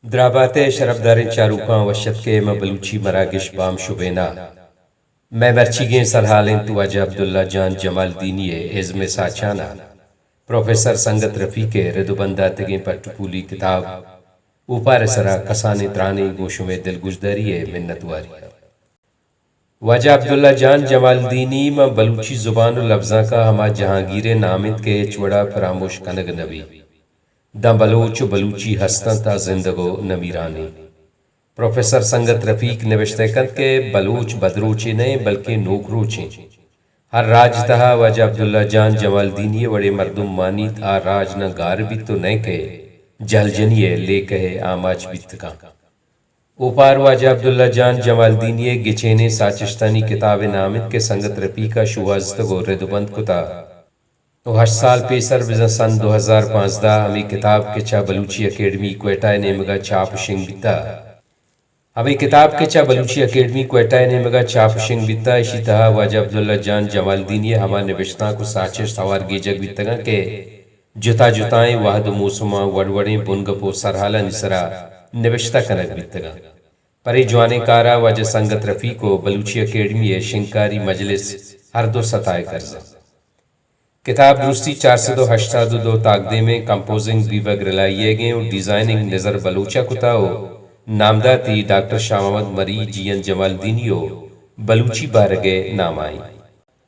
درابات ءِ شرپداریں چاروکاں وش اتک ئے ماں بلوچی مراگش بام شبین ءَ۔ مئے مرچیگیں سرحال اِنت واجہ عبداللہ جان جمالدینی ءِ ازم ءِ ساچان ءَ پروفیسر سنگت رفیق ءِ رد ءُ بند داتگیں پٹ ءُ پولی کتاب اوپار ءِ سرا کسانیں ترانے گوں شمئے دلگوشداری ءِ منتواری ءَ۔ واجہ عبداللہ جان جمالدینی ماں بلوچی زبان ءُ لبزانک ءَ ہما جہانگیر ءِ نام اِنت کہ ہچ وڑ ءَ پراموش کنگ نہ بیت۔ داں بلوچ ءُ بلوچی ہست اَنت ءُ زندگ ءُ نمیران اِنت۔ پروفیسر سنگت رفیق نبشتہ کنت کہ بلوچ بدروچے نہ اِنت بلکیں نوکروچ اِنت۔ ہر راج ءِ تہا واجہ عبداللہ جان جمالدینی ءِ وڑیں مردم مانیت، آ راج نہ گار بیت ءُ نئیکہ جہلجنی ءِ لیکہ ءِ آماچ بیت کنت۔ اوپار واجہ عبداللہ جان جمالدینی ءِ گچینیں ساچشتانی کتاب ءِ نام اِنت کہ سنگت رفیق ءَ شوہازتگ ءُ رد ءُ بند کتگ ءُ ہشت سال پیسر بزاں سن دو ہزار پانزدہ ہمے کتاب کہ چہ بلوچی اکیڈمی کوئٹہ ءِ نیمگ ءَ چاپ ءُ شنگ بیتگ۔ ہمے کتاب کہ چہ بلوچی اکیڈمی کوئٹہ ءِ نیمگ ءَ چاپ ءُ شنگ بیتگ، ایشی تہا واجہ عبداللہ جان جمالدینی ءِ ہما نبشتانک ءُ ساچشت ہوار گیجگ بیتگ اَنت کہ جتا جتائیں وہد ءُ موسماں وڑ وڑیں بنگپ ءُ سرحالانی سرا نبشتہ کنگ بیتگ اَنت۔ پرے جوانیں کار ءَ واجہ سنگت رفیق ءُ بلوچی اکیڈمی ءِ شنگکاری مجلس ہر دو ستا ءِ کرز اَنت۔ کتاب درستی چار سد ءُ ہشتاد ءُ دو تاکدیمیں، کمپوزنگ بیبگ رلائی ئیگیں ءُ ڈیزائننگ نزر بلوچ ءَ کتہ ءُ نامداتی ڈاکٹر شاہ محمد مری، جی این جمالدینی ءُ بلوچی بارگ ءِ نام ءَ اِنت۔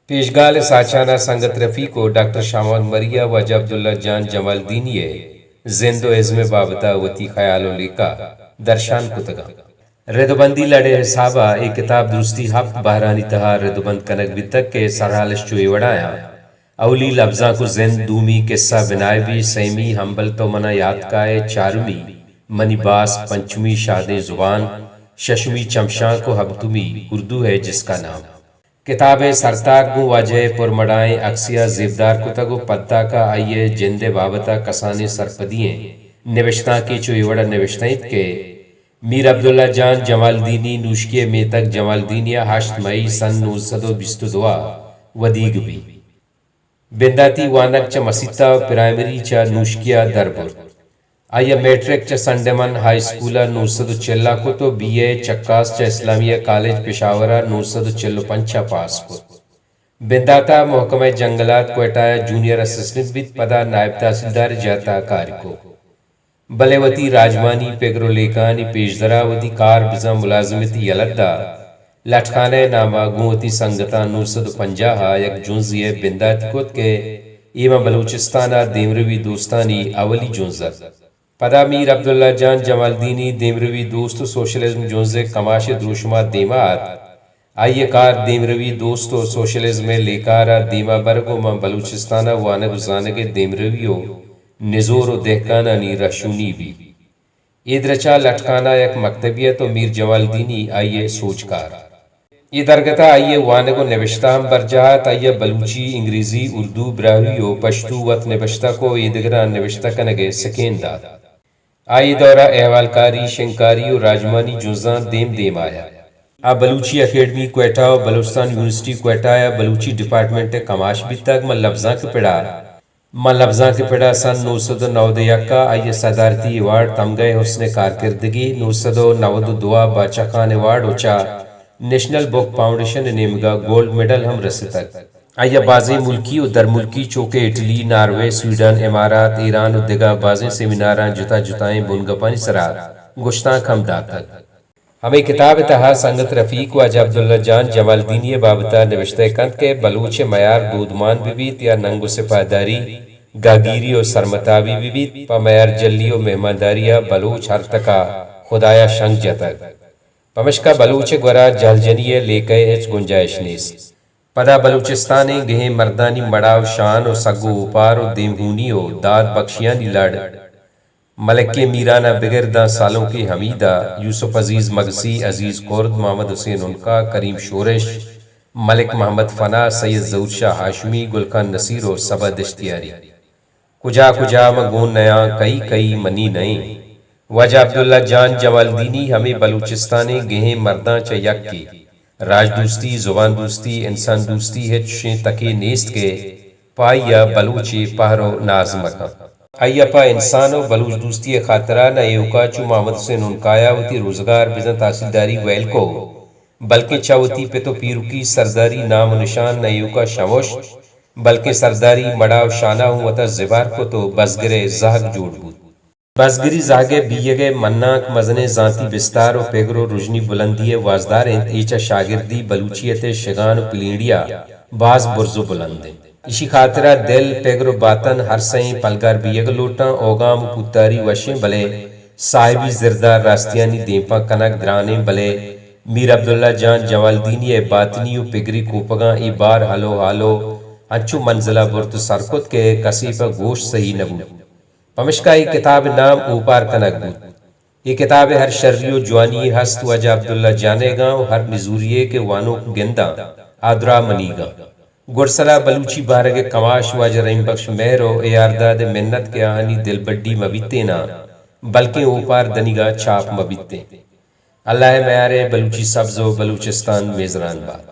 پیشگال ءِ ساچان ءَ سنگت رفیق ءُ ڈاکٹر شاہ محمد مری ءَ واجہ عبداللہ جان جمالدینی ءِ زند ءُ ازم ءِ بابت ءَ وتی خیال ءُ لیکہ درشان کتگ اَنت۔ رد ءُ بندی لڑ ءِ حساب ءَ اے کتاب درستی ہپت بہرانی تہا رد ءُ بند کنگ بیتگ کہ سرحالش چو اے وڑ ءَ اَنت: اولی لبزانک ءُ زند، دومی قصہ بنائبی، سیمی ہمبل تو منا یات کائے، چارمی منی باسک، پنچمی شادیں زبان، ششمی چمشانک ءُ ہپتمی اردو ہے جس کا نام۔ کتاب ءِ سرتاک گوں واجہ ءِ پرمڑائیں عکسے ءَ زیبدار کتگ ءُ پدتاک ءَ آئی ءِ جند ءِ بابت ءَ کسانیں سرپدی ئیں نبشتانکے چو اے وڑ ءَ نبشتہ اِنت کہ میر عبداللہ جان جمالدینی، نوشکی ءِ میتگ جمالدینی ءَ ہشت مئی سن نو سد ءُ بیست ءُ دو ءَ ودیگ بیت۔ بنداتی وانگ چہ مسیت ءَ، پرائمری چہ نوشکی ءَ در برت۔ آئی ءَ میٹرک چہ سنٹ ایڈمنڈ ہائی اسکول ءَ نو سد ءُ چل ءَ کت ءُ بی اے چکاس چہ اسلامیہ کالج پشاور ءَ نو سد ءُ چل ءُ پنچ ءَ پاس کت۔ بندات ءَ محکمہ جنگلات کوئٹہ ءَ جونیئر اسسٹنٹ بیت، پدا نائب تحصیلدار ءِ جہت ءَ کار کت۔ بلے وتی راجمانی پگر ءُ لیکہانی پیشدرا وتی کار بزاں ملازمتی یلہ دات۔ لٹکانہ ءِ نام ءَ گوں وتی سنگتاں نو سد ءُ پنجاہ ءَ یک جنزے ءِ بنداتی کت کہ اے ماں بلوچستان ءَ دیمروی دوستانی اولی جنز اَت۔ پدا میر عبداللہ جان جمالدینی دیمروی دوست ءُ سوشلزم جنز ءِ کماش ءِ دروشم ءَ دیما ات۔ آئی ءِ کار دیمروی دوست ءُ سوشلزم ءِ لیکہ ءَ را دیما برگ ءُ ماں بلوچستان ءَ وانگ ءُ زانگ ءِ دیمروی ءُ نزور ءُ دہکانانی رہشونی بیت۔ اے درچ ءَ لٹکانہ یک مکتبے ات ءُ میر جمالدینی آئی ءِ سوجکار۔ اے درگت ءَ آئی ءِ وانگ ءُ نبشتہ ہم برجاہ ات۔ آئی ءَ بلوچی، انگریزی، اردو، براہوئی ءُ پشتو وت نبشتہ کت ءُ ایدگراں نبشتہ کنگ ءِ سکین دات۔ آ اے دور ءَ احوالکاری، شنگکاری ءُ راجمانی جنزاں دیم دیم آیگ۔ آ بلوچی اکیڈمی کوئٹہ ءُ بلوچستان یونیورسٹی کوئٹہ ءَ بلوچی ڈیپارٹمنٹ ءِ کماش بیتگ۔ ماں لبزانک ءِ پڑ ءَ، ماں لبزانک ءِ پڑ ءَ سن نو سد ءُ نود ءُ یک ءَ آئی ءَ صدارتی ایوارڈ تمغہ حسن کارکردگی، نو سد ءُ نود ءُ دو ءَ باچا خان ایوارڈ ءُ چہ نیشنل بک فاؤنڈیشن ءِ نیمگ ءَ گولڈ میڈل ہم رستگ۔ آئی ءَ بازیں ملکی ءُ درملکی چو کہ اٹلی، ناروے، سویڈن، امارات، ایران ءُ دگہ بازیں سیمیناراں جتا جتائیں بنگپانی سرا گشتانک ہم داتگ۔ ہمے کتاب ءِ تہا سنگت رفیق واجہ عبداللہ جان جمالدینی ءِ بابت ءَ نبشتہ کنت کہ بلوچ ءِ میار دودمان بہ بیت یا ننگ ءُ سپاہداری، گہگیری ءُ سرمتابی بہ بیت، پہ میارجلی ءُ مہمانداری ءَ بلوچ ہر تک ءَ خدایا شنگ جتگ۔ پمشکا بلوچ ءِ گورا جہلجنی ءِ لیکہ ءِ ہچ گنجائش نیست۔ پدا بلوچستان ءِ گہیں مردانی مڑا ءُ شان ءُ سگ ءُ اوپار ءُ دیمہونی ءُ داد بکشیانی لڑ، ملکیں میران ءَ بگر داں سالونکیں حمید ءَ، یوسف عزیز مگسی، عزیز کرد، محمد حسین عنقا، کریم شورش، ملک محمد فنا، سید ظہور شاہ ہاشمی، گل خان نصیر ءُ صبا دشتیاری۔ کجا کجا من گون نیاں، کئی کئی منی نئیں۔ واجہ عبداللہ جان جمالدینی ہمے بلوچستان ءِ گہیں مرداں چہ یکے۔ راجدوستی، زبان دوستی، انسان دوستی ہچ چشیں تکے نیست کہ پہ آئی ءَ بلوچے پہر ءُ ناز مہ کنت۔ آئی ءَ پہ انسان ءُ بلوچ دوستی ءِ خاطرا نہ ایوکا چو محمد حسین عنقا ءَ وتی روزگار بزاں تحصیلداری ویل کو، بلکیں چہ وتی پت ءُ پیرکی سرداری نام ءُ نشان نہ ایوکا شمشت، بلکیں سرداری مڑا ءُ شانا اوں وتا زبہر کت ءُ بزگر ءِ زہگ جوڑ بوت۔ بزگری زہگ ءِ بیئگ ءِ منانک مزنیں زانتی بستار ءُ پگر ءُ رژنی بلندی ءِ وازدار انت، اے چہ شاگردی بلوچیت ءِ شگان ءُ پلینڑیا باز برز ءُ بلند انت۔ ایشی خاطرا دل، پگر ءُ باتن ہر سئیں پلگار بیئگ لوٹاں۔ اوگام ءُ پوتاری وشیں، بلے صاحبی زردار راستیانی دیمپان کنگ گرانیں، بلے میر عبداللہ جان جمالدینی ءِ باتنی ءُ پگری کوپگاں اے بار ہلو ہالو انچو منزلا برت ءُ سر کت کہ کسے پہ گوش سہی نہ بوت۔ پمشکا اے کتاب ءِ نام اوپار کنگ بوت۔ اے کتاب ءِ ہر شری ءُ جوانی یے ہست واجہ عبداللہ جان ئیگاں ءُ ہر نزوری یے کہ وانوک گنداں، آ درا منیگاں۔ گڈسرا بلوچی بارگ ءِ کماش واجہ رحیم بخش مہر ءُ اے آر داد ءِ منت کہ آہانی دلبڈی مہ بیتیناں، بلکیں اوپار دنیگا چاپ مہ بیتیں۔ اللہ ءِ میار ءَ بلوچی سبز ءُ بلوچستان میزران بات۔